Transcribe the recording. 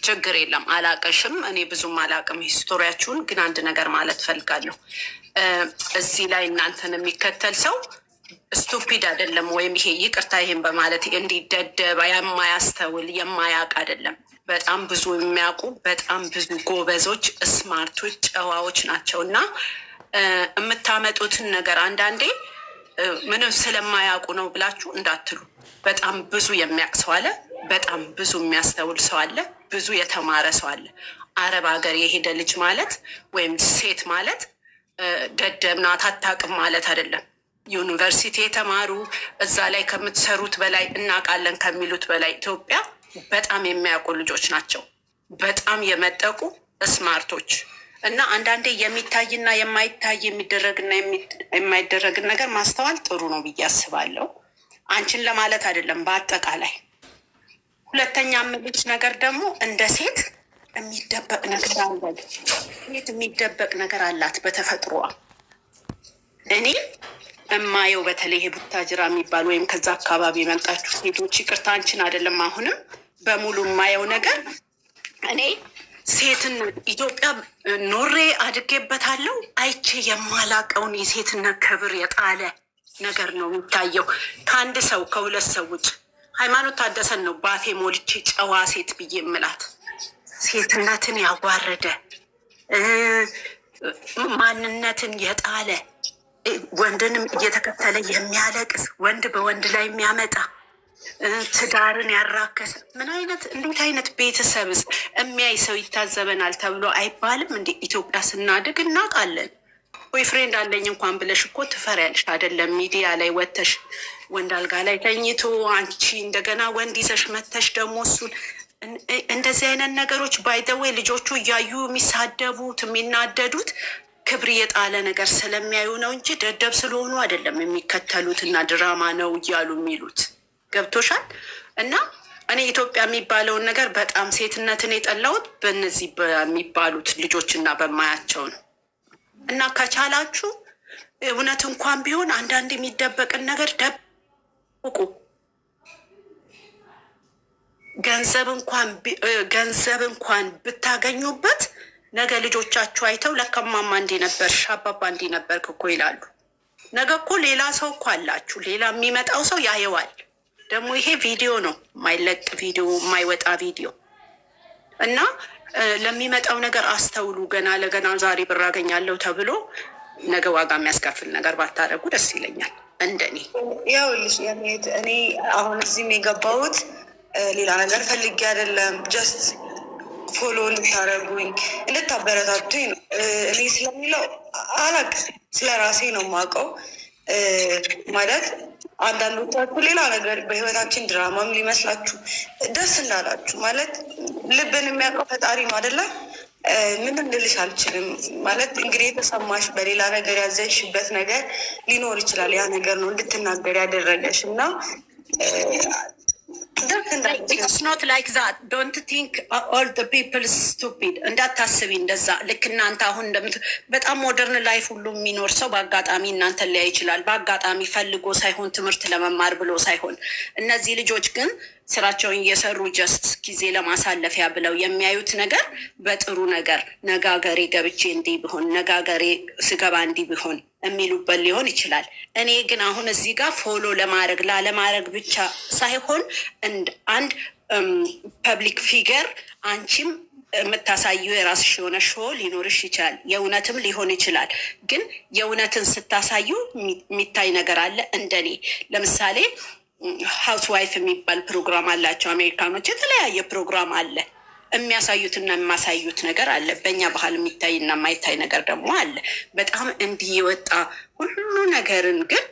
ችግር የለም። አላቀሽም፣ እኔ ብዙም አላቅም history ያችሁን፣ ግን አንድ ነገር ማለት ፈልጋለሁ። እዚህ ላይ እናንተን የሚከተል ሰው stupid አይደለም፣ ወይም ይሄ ይቅርታ ይሄን በማለት እንዲደደብ የማያስተውል የማያውቅ አይደለም። በጣም ብዙ የሚያውቁ፣ በጣም ብዙ ጎበዞች፣ smart ኦች፣ ጨዋዎች ናቸው። እና የምታመጡትን ነገር አንዳንዴ ምንም ስለማያውቁ ነው ብላችሁ እንዳትሉ። በጣም ብዙ የሚያውቅ ሰው አለ። በጣም ብዙ የሚያስተውል ሰው አለ። ብዙ የተማረ ሰው አለ። አረብ ሀገር የሄደ ልጅ ማለት ወይም ሴት ማለት ደደብ ናት አታውቅም ማለት አይደለም። ዩኒቨርሲቲ የተማሩ፣ እዛ ላይ ከምትሰሩት በላይ እናውቃለን ከሚሉት በላይ ኢትዮጵያ በጣም የሚያውቁ ልጆች ናቸው። በጣም የመጠቁ smart ኦች። እና አንዳንዴ የሚታይና የማይታይ፣ የሚደረግና የማይደረግን ነገር ማስተዋል ጥሩ ነው ብዬ አስባለሁ። አንቺን ለማለት አይደለም፣ በአጠቃላይ። ሁለተኛ የምልሽ ነገር ደግሞ እንደ ሴት የሚደበቅ ነገር አለ። ሴት የሚደበቅ ነገር አላት በተፈጥሮዋ። እኔ እማየው በተለይ ይሄ ቡታጅራ የሚባል ወይም ከዛ አካባቢ የመጣችሁ ሴቶች፣ ይቅርታ አንቺን አይደለም፣ አሁንም በሙሉ የማየው ነገር እኔ ሴትን ኢትዮጵያ ኖሬ አድጌበታለሁ፣ አይቼ የማላቀውን የሴትነት ክብር የጣለ ነገር ነው የሚታየው። ከአንድ ሰው ከሁለት ሰው ውጭ ሃይማኖት ታደሰን ነው ባፌ ሞልቼ ጨዋ ሴት ብዬ የምላት። ሴትነትን ያዋረደ፣ ማንነትን የጣለ፣ ወንድንም እየተከተለ የሚያለቅስ፣ ወንድ በወንድ ላይ የሚያመጣ፣ ትዳርን ያራከሰ፣ ምን አይነት እንዴት አይነት ቤተሰብስ የሚያይ ሰው ይታዘበናል ተብሎ አይባልም እንዴ? ኢትዮጵያ ስናድግ እናውቃለን። Boyfriend አለኝ እንኳን ብለሽ እኮ ትፈሪያለሽ አይደለም? ሚዲያ ላይ ወተሽ ወንድ አልጋ ላይ ተኝቶ አንቺ እንደገና ወንድ ይዘሽ መተሽ ደግሞ እሱን እንደዚህ አይነት ነገሮች by the way ልጆቹ እያዩ የሚሳደቡት፣ የሚናደዱት ክብር የጣለ ነገር ስለሚያዩ ነው እንጂ ደደብ ስለሆኑ አይደለም የሚከተሉት እና ድራማ ነው እያሉ የሚሉት። ገብቶሻል? እና እኔ ኢትዮጵያ የሚባለውን ነገር በጣም ሴትነትን የጠላሁት በእነዚህ በሚባሉት ልጆች እና በማያቸው ነው። እና ከቻላችሁ እውነት እንኳን ቢሆን አንዳንድ የሚደበቅን ነገር ደብቁ። ገንዘብ እንኳን ብታገኙበት ነገ ልጆቻችሁ አይተው ለካ እማማ እንዲህ ነበርሽ፣ አባባ እንዲህ ነበርክ እኮ ይላሉ። ነገ እኮ ሌላ ሰው እኮ አላችሁ፣ ሌላ የሚመጣው ሰው ያየዋል። ደግሞ ይሄ ቪዲዮ ነው፣ የማይለቅ ቪዲዮ፣ የማይወጣ ቪዲዮ። እና ለሚመጣው ነገር አስተውሉ። ገና ለገና ዛሬ ብር አገኛለሁ ተብሎ ነገ ዋጋ የሚያስከፍል ነገር ባታደርጉ ደስ ይለኛል እንደኔ። ያውልሽ የኔት እኔ አሁን እዚህም የገባሁት ሌላ ነገር ፈልጌ አይደለም። Just follow እንድታደርጉኝ፣ እንድታበረታቱኝ ነው። እኔ ስለሚለው አላቅም፣ ስለ ራሴ ነው የማውቀው። ማለት አንዳንዶቻችሁ ሌላ ነገር በህይወታችን ድራማም ሊመስላችሁ፣ ደስ እንዳላችሁ፣ ማለት ልብን የሚያውቀው ፈጣሪ ነው አይደለ? ምንም ልልሽ አልችልም። ማለት እንግዲህ የተሰማሽ በሌላ ነገር ያዘንሽበት ነገር ሊኖር ይችላል። ያ ነገር ነው እንድትናገር ያደረገሽ እና ደስ እንዳለሽ። It's not like that. Don't think all the people stupid እንዳታስቢ እንደዛ። ልክ እናንተ አሁን እንደምት በጣም modern life ሁሉ የሚኖር ሰው በአጋጣሚ እናንተን ሊያይ ይችላል። በአጋጣሚ ፈልጎ ሳይሆን፣ ትምህርት ለመማር ብሎ ሳይሆን። እነዚህ ልጆች ግን ስራቸውን እየሰሩ just ጊዜ ለማሳለፊያ ብለው የሚያዩት ነገር በጥሩ ነገር ነገ አገሬ ገብቼ እንዲህ ቢሆን፣ ነገ አገሬ ስገባ እንዲህ ቢሆን የሚሉበት ሊሆን ይችላል። እኔ ግን አሁን እዚህ ጋር follow ለማድረግ ላለማድረግ ብቻ ሳይሆን እንደ አንድ public figure አንቺም የምታሳዩ የራስሽ የሆነ show ሊኖርሽ ይችላል። የእውነትም ሊሆን ይችላል። ግን የእውነትን ስታሳዩ የሚታይ ነገር አለ። እንደኔ ለምሳሌ housewife የሚባል ፕሮግራም አላቸው አሜሪካኖች። የተለያየ ፕሮግራም አለ። የሚያሳዩትና የማሳዩት ነገር አለ። በእኛ ባህል የሚታይና የማይታይ ነገር ደግሞ አለ። በጣም እንዲህ የወጣ ሁሉ ነገርን ግን